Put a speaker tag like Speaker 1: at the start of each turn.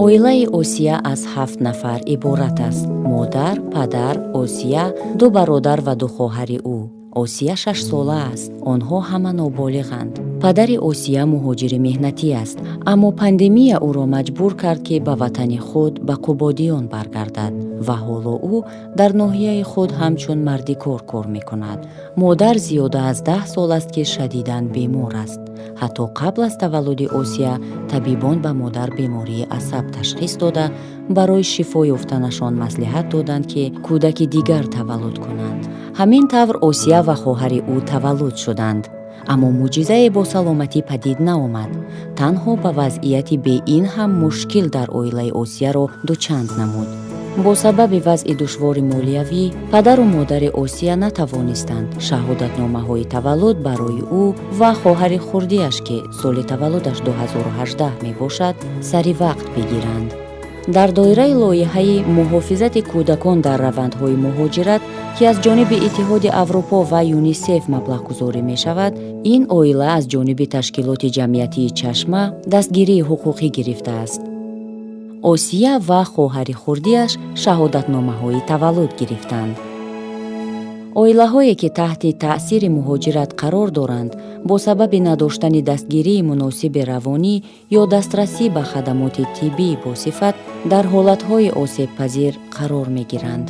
Speaker 1: Оилаи Осия аз ҳафт нафар иборат аст: модар, падар, Осия, ду бародар ва ду хоҳари ӯ. Осия 6-сола аст. Онҳо ҳама ноболиғанд. Падари Осия муҳоҷири меҳнатӣ аст, аммо пандемия ӯро маҷбур кард, ки ба ватани худ, ба Қубодиён, баргардад ва ҳоло ӯ дар ноҳияи худ ҳамчун мардикор кор мекунад. Модар зиёда аз 10 сол аст, ки шадидан бемор аст. Ҳатто қабл аз таваллуди Осия табибон ба модар бемории асаб ташхис дода, барои шифо ёфтанашон маслиҳат доданд, ки кӯдаки дигар таваллуд кунанд. Ҳамин тавр Осия ва хоҳари ӯ таваллуд шуданд, аммо мӯъҷизае бо саломатӣ падид наомад, танҳо ба вазъияти бе ин ҳам мушкил дар оилаи Осияро дучанд намуд. Бо сабаби вазъи душвори молиявӣ падару модари Осия натавонистанд шаҳодатномаҳои таваллуд барои ӯ ва хоҳари хурдиаш, ки соли таваллудаш 2018 мебошад, сари вақт бигиранд. Дар доираи лоиҳаи муҳофизати кӯдакон дар равандҳои муҳоҷират, ки аз ҷониби Иттиҳоди Аврупо ва ЮНИСЕФ маблағгузорӣ мешавад, ин оила аз ҷониби ташкилоти ҷамъиятии «Чашма» дастгирии ҳуқуқӣ гирифтааст. Осия ва хоҳари хурдиаш шаҳодатномаҳои таваллуд гирифтанд. Оилаҳое, ки таҳти таъсири муҳоҷират қарор доранд, бо сабаби надоштани дастгирии муносиби равонӣ ё дастрасӣ ба хадамоти тиббии босифат дар ҳолатҳои осебпазир қарор мегиранд.